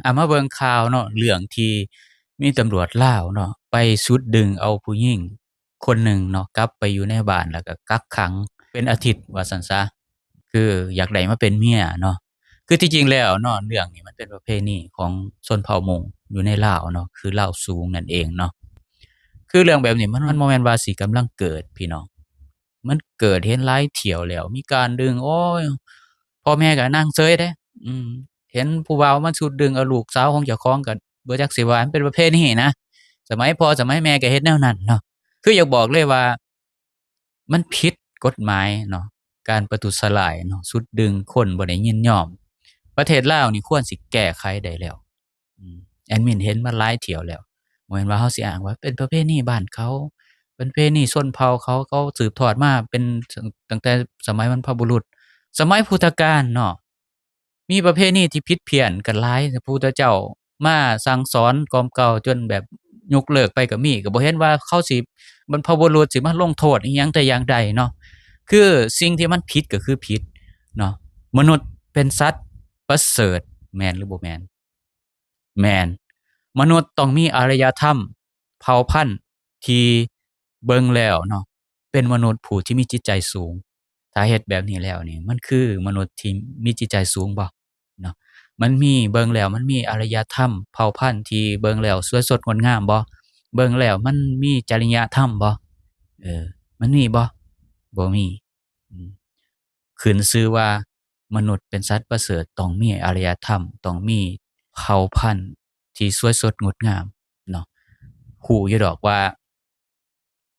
ເອົາມາເບິ່ງຂ່າວເນາະ ເລື່ອງທີ່ມີຕຳຫຼວດລາວເນາະ ໄປຊຸດດຶງເອົາຜູ້ຍິງຄົນໜຶ່ງເນາະ ກັບໄປຢູ່ໃນບ້ານ ແລ້ວກໍກັກຂັງເປັນອາທິດວ່າຊັ້ນຊະ ຄືຢາກໄດ້ມາເປັນເມຍເນາະ. ຄືທີ່ຈິງແລ້ວເນາະ ເລື່ອງນີ້ມັນເປັນປະເພນີຂອງຊົນເຜົ່າມົ້ງຢູ່ໃນລາວເນາະ ຄືລາວສູງນັ້ນເອງເນາະ. ຄືເລື່ອງແບບນີ້ມັນ ມັນບໍ່ແມ່ນວ່າຊິກຳລັງເກີດພີ່ນ້ອງ ມັນເກີດເຫັນຫຼາຍຖ້ຽວແລ້ວ ມີການດຶງ ໂອ້ຍ ພໍ່ແມ່ກໍນັ່ງເຊີຍເດ້ ອືມ ເຫັນຜູ້ບ່າວມາຊຸດດຶງເອົາລູກສາວຂອງເຈົ້າຂອງ ກໍບໍ່ຈັກຊິວ່າ ມັນເປັນປະເພນີນະ ສະໄໝພໍ່ສະໄໝແມ່ກໍເຮັດແນວນັ້ນເນາະ. ຄືຢາກບອກເລີຍວ່າ ມັນຜິດກົດໝາຍເນາະ ການປະທຸດສະຫຼາຍເນາະ ຊຸດດຶງຄົນບໍ່ໄດ້ຍິນຍອມ. ປະເທດລາວນີ້ຄວນຊິແກ້ໄຂໄດ້ແລ້ວ ອືມ ແອດມິນເຫັນມາຫຼາຍຖ້ຽວແລ້ວ ບໍ່ແມ່ນວ່າເຮົາຊິອ້າງວ່າເປັນປະເພນີບ້ານເຂົາ ເປັນປະເພນີຊົນເຜົ່າເຂົາ ເຂົາສືບທອດມາເປັນ ຕັ້ງແຕ່ສະໄໝບັນພະບຸລຸດ ສະໄໝພຸດທະການເນາະ ມີປະເພນີທີ່ຜິດພຽນກັນຫຼາຍ ພະພຸດທະເຈົ້າມາສັ່ງສອນກ່ອມເກົ່າຈົນແບບຍົກເລີກໄປກໍມີ ກໍບໍ່ເຫັນວ່າເຂົາຊິ ບັນພະບຸລຸດຊິມາລົງໂທດອີ່ຫຍັງແຕ່ຢ່າງໃດເນາະ. ຄືສິ່ງທີ່ມັນຜິດກໍຄືຜິດເນາະ. ມະນຸດເປັນສັດປະເສີດ ແມ່ນຫຼືບໍ່ແມ່ນ? ແມ່ນ. ມະນຸດຕ້ອງມີອາລະຍະທຳ ເຜົ່າພັນທີ່ເບິ່ງແລ້ວເນາະ ເປັນມະນຸດຜູ້ທີ່ມີຈິດໃຈສູງ. ຖ້າເຮັດແບບນີ້ແລ້ວນີ້ ມັນຄືມະນຸດທີ່ມີຈິດໃຈສູງບໍ່ເນາະ? ມັນມີ ເບິ່ງແລ້ວມັນມີອາລະຍະທຳ ເຜົ່າພັນທີ່ເບິ່ງແລ້ວສວຍສົດງົດງາມບໍ່? ເບິ່ງແລ້ວມັນມີຈະລິຍະທຳບໍ່? ເອີ ມັນມີບໍ່? ບໍ່ມີ. ອືມ ຂຶ້ນຊື່ວ່າມະນຸດເປັນສັດປະເສີດ ຕ້ອງມີອາລະຍະທຳ ຕ້ອງມີເຜົ່າພັນທີ່ສວຍສົດງົດງາມເນາະ. ຮູ້ຢູ່ດອກວ່າ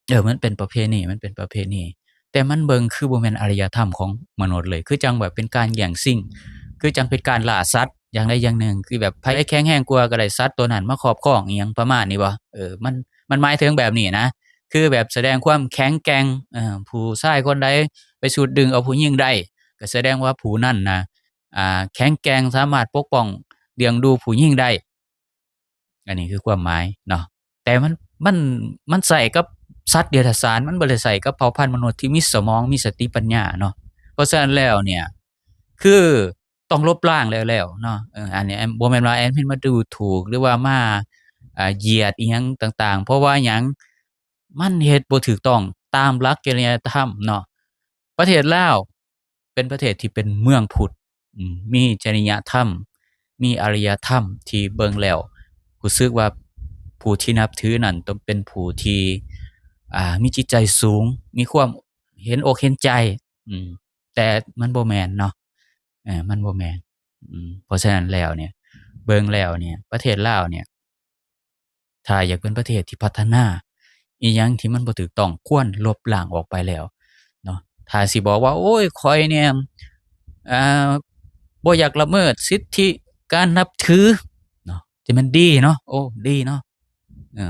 ເອີ ມັນເປັນປະເພນີ ມັນເປັນປະເພນີ ແຕ່ມັນເບິ່ງຄືບໍ່ແມ່ນອາລະຍະທຳຂອງມະນຸດເລີຍ ຄືຈັ່ງແບບເປັນການແຍ່ງຊິງ ຄືຈັ່ງເປັນການລ່າສັດຢ່າງໃດຢ່າງໜຶ່ງ ຄືແບບໃຜແຂງແຮງກວ່າກໍໄດ້ສັດຕົວນັ້ນມາຄອບຄອງ ອີ່ຫຍັງປະມານນີ້ບໍ່? ເອີ ມັນ ມັນໝາຍເຖິງແບບນີ້ນະ ຄືແບບສະແດງຄວາມແຂງແກ່ງ ເອີ ຜູ້ຊາຍຄົນໃດໄປຊຸດດຶງເອົາຜູ້ຍິງໄດ້ ກໍສະແດງວ່າຜູ້ນັ້ນນະ ອ່າ ແຂງແກ່ງ ສາມາດປົກປ້ອງລ້ຽງດູຜູ້ຍິງໄດ້. ອັນນີ້ຄືຄວາມໝາຍເນາະ ແຕ່ມັນ ມັນ ມັນໃຊ້ກັບສັດເດຍລະສານ ມັນບໍ່ໄດ້ໃຊ້ກັບເຜົ່າພັນມະນຸດທີ່ມີສະໝອງ ມີສະຕິປັນຍາເນາະ. ເພາະສະນັ້ນແລ້ວເນຍ ຄືຕ້ອງລົບລ້າງແລ້ວໆເນາະ. ເອີ ອັນນີ້ ອັນ ບໍ່ແມ່ນວ່າແອດມິນມາດູຖູກ ຫຼືວ່າມາ ອ່າ ຢຽດອີ່ຫຍັງຕ່າງໆ ເພາະວ່າຫຍັງ? ມັນເຮັດບໍ່ຖືກຕ້ອງຕາມຫຼັກຈະລິຍະທຳເນາະ. ປະເທດລາວເປັນປະເທດທີ່ເປັນເມືອງພຸດ ອືມ ມີຈະລິຍະທຳ ມີອາລະຍະທຳທີ່ເບິ່ງແລ້ວຮູ້ສຶກວ່າຜູ້ທີ່ນັບຖືນັ້ນຕ້ອງເປັນຜູ້ທີ່ ອ່າ ມີຈິດໃຈສູງ ມີຄວາມເຫັນອົກເຫັນໃຈ ອືມ ແຕ່ມັນບໍ່ແມ່ນເນາະ ເອີ ມັນບໍ່ແມ່ນ ອືມ ເພາະສະນັ້ນແລ້ວເນຍ ເບິ່ງແລ້ວເນຍ ປະເທດລາວເນຍ ຖ້າຢາກເປັນປະເທດທີ່ພັດທະນາ ອີ່ຫຍັງທີ່ມັນບໍ່ຖືກຕ້ອງຄວນລົບລ້າງອອກໄປແລ້ວເນາະ. ຖ້າຊິບອກວ່າ ໂອ້ຍ ຂ້ອຍເນຍ ອ່າ ບໍ່ຢາກລະເມີດສິດທິການນັບຖືເນາະ ຈະແມ່ນດີເນາະ ໂອ້ ດີເນາະ ເອີ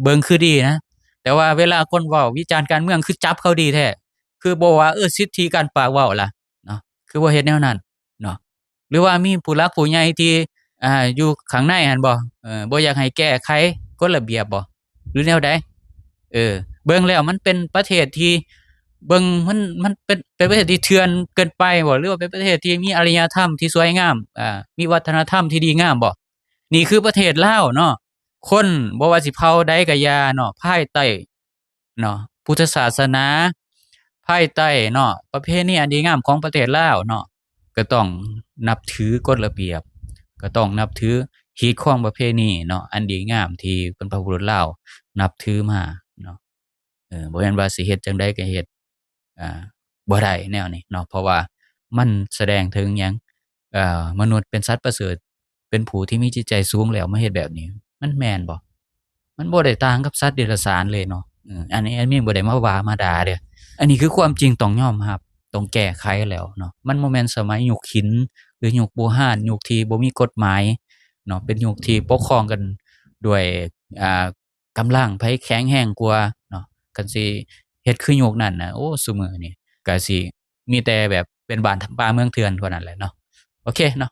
ເບິ່ງຄືດີນະ ແຕ່ວ່າເວລາຄົນເວົ້າວິຈານການເມືອງ ຄືຈັບເຂົາດີແທ້ ຄືບໍ່ວ່າ ເອີ ສິດທິການປາກເວົ້າລະ ເນາະ ຄືບໍ່ເຮັດແນວນັ້ນເນາະ. ຫຼືວ່າມີຜູ້ຫຼັກຜູ້ໃຫຍ່ທີ່ ອ່າ ຢູ່ຂ້າງໃນຫັ້ນບໍ່ ເອີ ບໍ່ຢາກໃຫ້ແກ້ໄຂກົດລະບຽບບໍ່ ຫຼືແນວໃດ? ເອີ ເບິ່ງແລ້ວມັນເປັນປະເທດທີ່ ເບິ່ງມັນ ມັນເປັນ ເປັນປະເທດທີ່ເຖື່ອນເກີນໄປບໍ່ ຫຼືວ່າເປັນປະເທດທີ່ມີອາລະຍະທຳທີ່ສວຍງາມ ອ່າ ມີວັດທະນະທຳທີ່ດີງາມບໍ່? ນີ້ຄືປະເທດລາວເນາະ ຄົນບໍ່ວ່າຊິເຜົ່າໃດກໍຢ່າເນາະ ພາຍໃຕ້ ເນາະ ພຸດທະສາສະໜາ ພາຍໃຕ້ເນາະ ປະເພນີອັນດີງາມຂອງປະເທດລາວເນາະ ກໍຕ້ອງນັບຖືກົດລະບຽບ ກໍຕ້ອງນັບຖືຮີດຄອງປະເພນີເນາະ ອັນດີງາມທີ່ບັນພະບຸລຸດລາວນັບຖືມາເນາະ. ເອີ ບໍ່ແມ່ນວ່າຊິເຮັດຈັ່ງໃດກໍເຮັດ ອ່າ ບໍ່ໄດ້ແນວນີ້ເນາະ ເພາະວ່າມັນສະແດງເຖິງຫຍັງ? ເອີ ມະນຸດເປັນສັດປະເສີດ ເປັນຜູ້ທີ່ມີຈິດໃຈສູງແລ້ວມາເຮັດແບບນີ້ ມັນແມ່ນບໍ່? ມັນບໍ່ໄດ້ຕ່າງກັບສັດເດຍລະສານເລີຍເນາະ. ເອີ ອັນນີ້ແອດມິນບໍ່ໄດ້ມາວ່າມາດ່າເດີ້ ອັນນີ້ຄືຄວາມຈິງ ຕ້ອງຍອມຮັບ ຕ້ອງແກ້ໄຂແລ້ວເນາະ. ມັນບໍ່ແມ່ນສະໄໝຍຸກຫີນ ຫຼືຍຸກບູຮານ ຍຸກທີ່ບໍ່ມີກົດໝາຍເນາະ ເປັນຍຸກທີ່ປົກຄອງກັນດ້ວຍ ອ່າ ກຳລັງໃຜແຂງແຮງກວ່າເນາະ. ຄັນຊິເຮັດຄືຍຸກນັ້ນນະ ໂອ້ ຊຸມື້ນີ້ກະຊິມີແຕ່ແບບເປັນບ້ານປ່າເມືອງເຖື່ອນເທົ່ານັ້ນແຫຼະເນາະ. ໂອເຄເນາະ